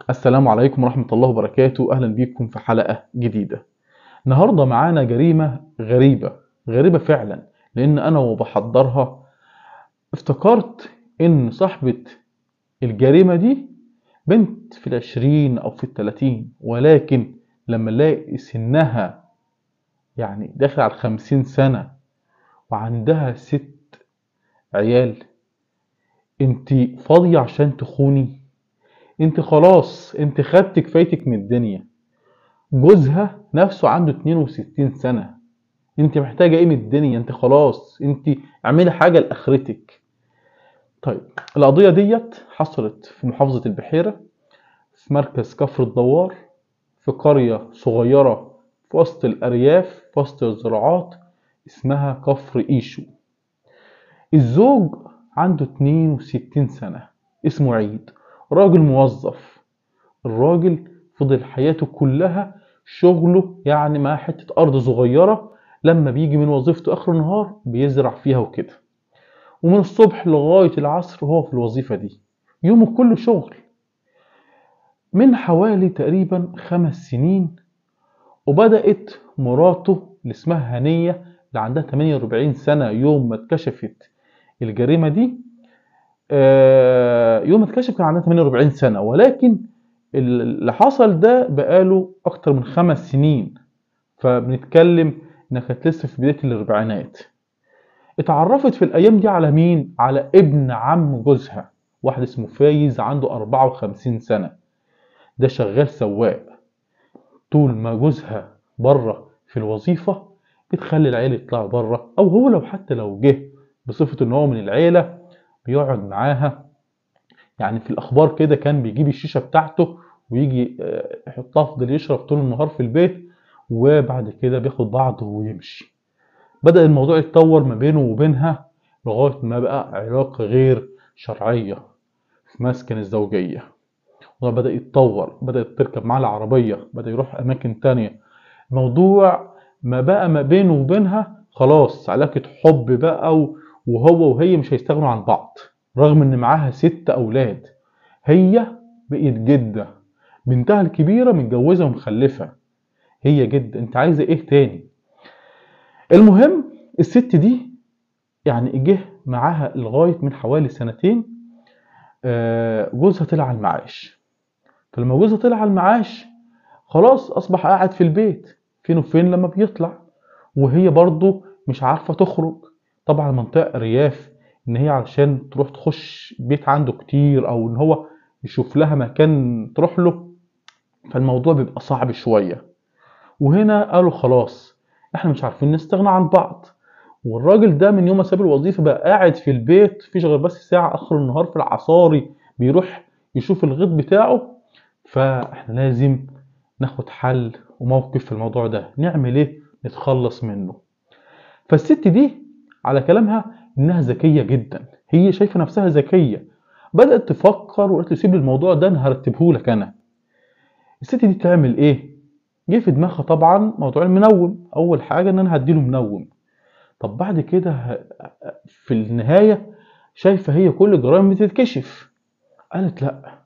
السلام عليكم ورحمة الله وبركاته. أهلا بيكم في حلقة جديدة. النهاردة معانا جريمة غريبة غريبة فعلا، لأن أنا وبحضرها افتكرت إن صاحبة الجريمة دي بنت في 20 أو في 30، ولكن لما نلاقي سنها يعني داخل على 50 سنة وعندها 6 عيال، انت فاضية عشان تخوني؟ انت خلاص انت خدت كفايتك من الدنيا. جوزها نفسه عنده 62 سنة، انت محتاجة ايه من الدنيا؟ انت خلاص انت اعملي حاجة لآخرتك. طيب القضية ديت حصلت في محافظة البحيرة، في مركز كفر الدوار، في قرية صغيرة في وسط الأرياف، في وسط الزراعات، اسمها كفر إيشو. الزوج عنده 62 سنة، اسمه عيد، راجل موظف. الراجل فضل حياته كلها شغله، يعني مع حتة أرض صغيرة لما بيجي من وظيفته آخر النهار بيزرع فيها وكده، ومن الصبح لغاية العصر وهو في الوظيفة دي، يومه كله شغل. من حوالي تقريبا 5 سنين وبدأت مراته اللي اسمها هنية، اللي عندها 48 سنة يوم ما اتكشفت الجريمة دي، يوم ما اتكشف كان عندها 48 سنة، ولكن اللي حصل ده بقاله أكتر من 5 سنين، فبنتكلم إنها كانت لسه في بداية الأربعينات. اتعرفت في الأيام دي على مين؟ على ابن عم جوزها، واحد اسمه فايز عنده 54 سنة، ده شغال سواق. طول ما جوزها بره في الوظيفة بتخلي العيلة يطلعوا بره، أو هو لو حتى لو جه بصفة إن هو من العيلة بيقعد معاها. يعني في الأخبار كده كان بيجيب الشيشة بتاعته ويجي يحطها، فضل يشرب طول النهار في البيت، وبعد كده بياخد بعضه ويمشي. بدأ الموضوع يتطور ما بينه وبينها لغاية ما بقى علاقة غير شرعية في مسكن الزوجية. بدأ يتطور، بدأت تركب معاه العربية، بدأ يروح أماكن تانية. الموضوع ما بقى ما بينه وبينها خلاص علاقة حب بقى، وهو وهي مش هيستغنوا عن بعض، رغم ان معاها 6 أولاد. هي بقت جدة، بنتها الكبيرة متجوزة ومخلفة، هي جدة، انت عايزة ايه تاني؟ المهم الست دي يعني جه معاها لغاية من حوالي 2 سنين جوزها طلع على المعاش. فلما جوزها طلع على المعاش خلاص أصبح قاعد في البيت فين وفين لما بيطلع، وهي برضو مش عارفة تخرج. طبعا منطقة رياف، ان هي علشان تروح تخش بيت عنده كتير او ان هو يشوف لها مكان تروح له، فالموضوع بيبقى صعب شوية. وهنا قالوا خلاص احنا مش عارفين نستغنى عن بعض. والراجل ده من يوم ما ساب الوظيفة بقى قاعد في البيت، مفيش غير بس ساعة اخر النهار في العصاري بيروح يشوف الغيط بتاعه. فاحنا لازم ناخد حل وموقف في الموضوع ده، نعمل ايه نتخلص منه؟ فالست دي على كلامها انها ذكية جدا، هي شايفة نفسها ذكية، بدأت تفكر وقالت له سيب الموضوع ده انا هرتبه لك انا. الست دي تعمل ايه؟ جه في دماغها طبعا موضوع المنوم. اول حاجة ان انا هديله منوم. طب بعد كده في النهاية شايفة هي كل الجرائم بتتكشف، قالت لا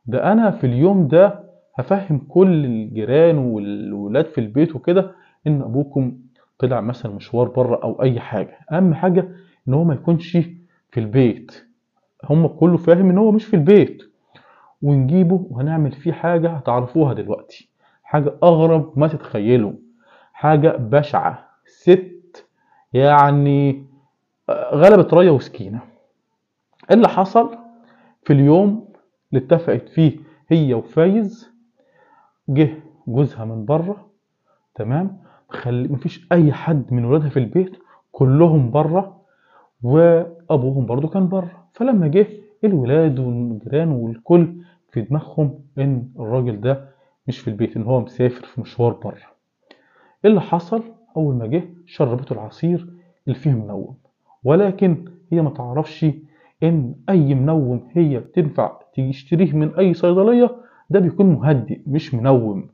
ده انا في اليوم ده هفهم كل الجيران والولاد في البيت وكده ان ابوكم طلع مثلا مشوار بره او اي حاجة، اهم حاجة ان هو ما يكونش في البيت، هم كله فاهم ان هو مش في البيت، ونجيبه وهنعمل فيه حاجة هتعرفوها دلوقتي، حاجة اغرب ما تتخيلوا، حاجة بشعة. ست يعني غلبت رايه وسكينة. اللي حصل في اليوم اللي اتفقت فيه هي وفايز، جه جوزها من بره، تمام، مفيش اي حد من ولادها في البيت، كلهم بره، وابوهم برضو كان بره. فلما جه الولاد والجيران والكل في دماغهم ان الراجل ده مش في البيت، ان هو مسافر في مشوار بره. اللي حصل اول ما جه شربته العصير اللي فيه منوم، ولكن هي ما تعرفش ان اي منوم هي بتنفع تشتريه من اي صيدلية ده بيكون مهدئ مش منوم،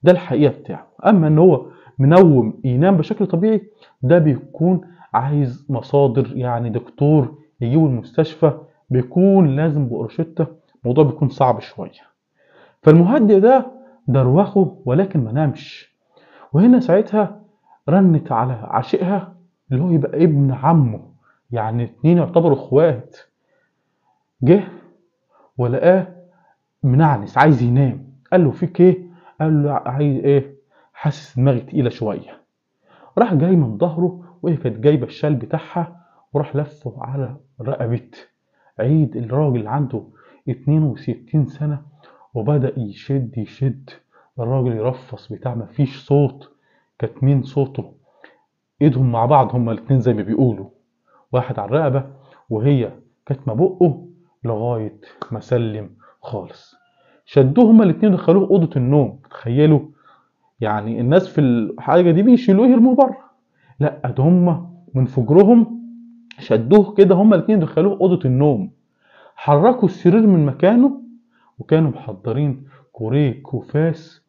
ده الحقيقة بتاعه. اما ان هو منوم ينام بشكل طبيعي ده بيكون عايز مصادر، يعني دكتور يجيبه المستشفى، بيكون لازم بقرشته، الموضوع بيكون صعب شوية. فالمهدئ ده دروخه ولكن ما نامش. وهنا ساعتها رنت على عشيقها اللي هو يبقى ابن عمه، يعني 2 يعتبروا اخوات. جه ولقاه منعنس عايز ينام. قال له فيك ايه؟ قال له عايز ايه؟ حاسس دماغي تقيلة شوية. راح جاي من ظهره، وهي كانت جايبه الشال بتاعها، وراح لفه على رقبة عيد الراجل اللي عنده 62 سنة، وبدأ يشد يشد. الراجل يرفص بتاع، مفيش صوت، كاتمين صوته، ايدهم مع بعض هما الاتنين زي ما بيقولوا، واحد على الرقبة وهي كاتمه بقه، لغاية ما سلم خالص. شدوه هما الاتنين ودخلوه أوضة النوم. تخيلوا يعني الناس في الحاجة دي بيشيلوه يرموه بره، لا ده هما من فجرهم شدوه كده هما الاتنين دخلوه أوضة النوم، حركوا السرير من مكانه، وكانوا محضرين كوريك وفاس،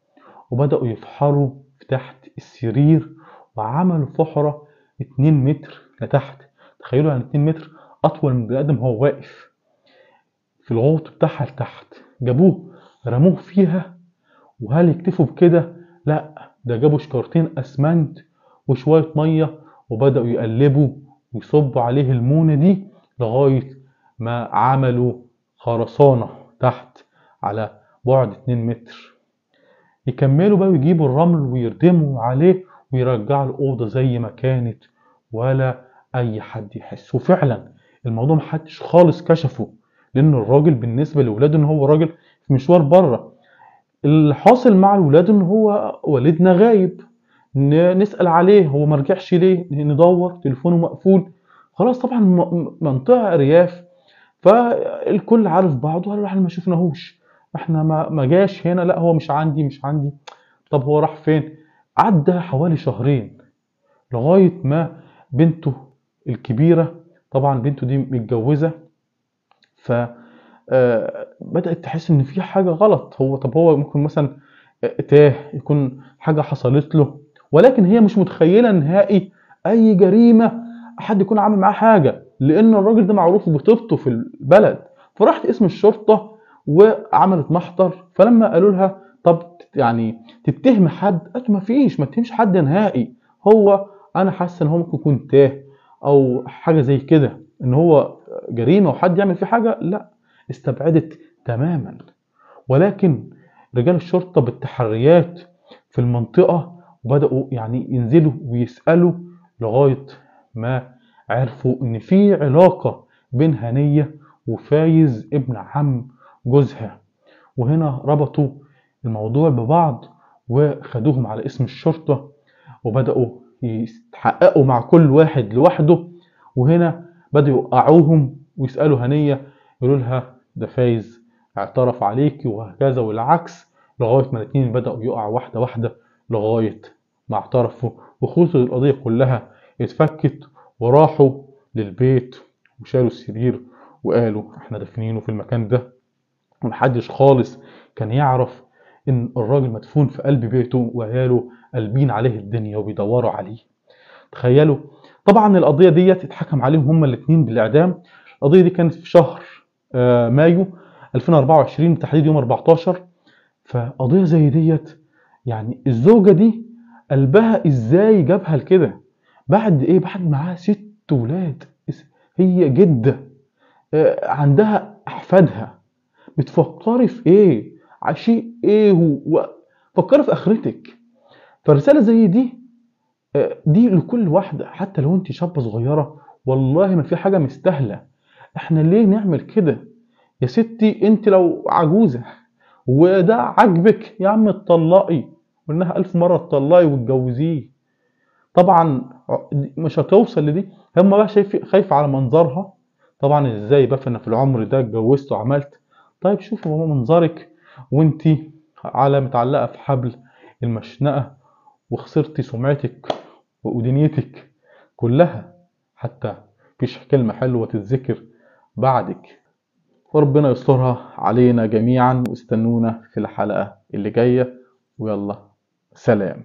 وبدأوا يفحروا في تحت السرير، وعملوا فحرة 2 متر لتحت. تخيلوا يعني 2 متر أطول من بني آدم هو واقف في الغوط بتاعها لتحت. جابوه رموه فيها. وهل يكتفوا بكده؟ لا، ده جابوا شكارتين أسمنت وشوية مية، وبدأوا يقلبوا ويصبوا عليه المونة دي لغاية ما عملوا خرسانة تحت على بعد 2 متر. يكملوا بقى ويجيبوا الرمل ويردموا عليه ويرجعوا الأوضة زي ما كانت، ولا أي حد يحس. وفعلا الموضوع محدش خالص كشفه، لأن الراجل بالنسبة لولاده إن هو راجل في مشوار بره. اللي حاصل مع الولاد إن هو والدنا غايب، نسأل عليه هو ما رجعش ليه، ندور تليفونه مقفول. خلاص طبعا منطقة أرياف، فالكل عارف بعضه، قالوا احنا ما شفناهوش، احنا ما جاش هنا، لا هو مش عندي مش عندي. طب هو راح فين؟ عدى حوالي شهرين لغاية ما بنته الكبيرة، طبعا بنته دي متجوزة، ف بدأت تحس ان في حاجة غلط. هو طب هو ممكن مثلا تاه، يكون حاجة حصلت له، ولكن هي مش متخيلة نهائي اي جريمة حد يكون عامل معاه حاجة، لان الراجل ده معروف بطيبته في البلد. فراحت اسم الشرطة وعملت محضر. فلما قالوا لها طب يعني تتهم حد، قالت ما فيش، ما تتهمش حد نهائي، هو انا حاسه ان هو ممكن يكون تاه او حاجة زي كده، ان هو جريمة وحد يعمل فيه حاجة، لا، استبعدت تماما. ولكن رجال الشرطة بالتحريات في المنطقة وبداوا يعني ينزلوا ويسالوا لغاية ما عرفوا ان في علاقة بين هنيه وفايز ابن عم جوزها. وهنا ربطوا الموضوع ببعض وخدوهم على اسم الشرطة، وبدأوا يتحققوا مع كل واحد لوحده. وهنا بدأوا يوقعوهم ويسألوا هنية، يقولوا لها ده فايز اعترف عليكي وهكذا والعكس، لغاية ما الاتنين بدأوا يقعوا واحدة واحدة لغاية ما اعترفوا، وخطوط القضية كلها اتفكت، وراحوا للبيت وشالوا السرير وقالوا احنا دفنينه في المكان ده، ومحدش خالص كان يعرف ان الراجل مدفون في قلب بيته وعياله قلبين عليه الدنيا وبيدوروا عليه. تخيلوا. طبعا القضية ديت اتحكم عليهم هما الاثنين بالاعدام. القضية دي كانت في شهر مايو 2024 بالتحديد يوم 14. فقضية زي ديت يعني الزوجة دي قلبها ازاي جابها لكده؟ بعد ايه؟ بعد معاها 6 ولاد، هي جدة عندها احفادها، بتفكري في ايه؟ عشيق ايه؟ فكري في اخرتك. فرسالة زي دي دي لكل واحدة، حتى لو انت شابة صغيرة، والله ما في حاجة مستاهلة. احنا ليه نعمل كده يا ستي؟ انت لو عجوزة وده عاجبك يا عم اتطلقي، قلناها 1000 مرة، اتطلقي واتجوزيه. طبعا مش هتوصل لدي. هم بقى خايفة على منظرها. طبعا ازاي بقى انا في العمر ده اتجوزت وعملت؟ طيب شوفوا منظرك وانتي على متعلقة في حبل المشنقة، وخسرتي سمعتك ودنيتك كلها، حتى مفيش كلمة حلوة تتذكر بعدك. وربنا يسترها علينا جميعا، واستنونا في الحلقة اللي جاية، ويلا سلام.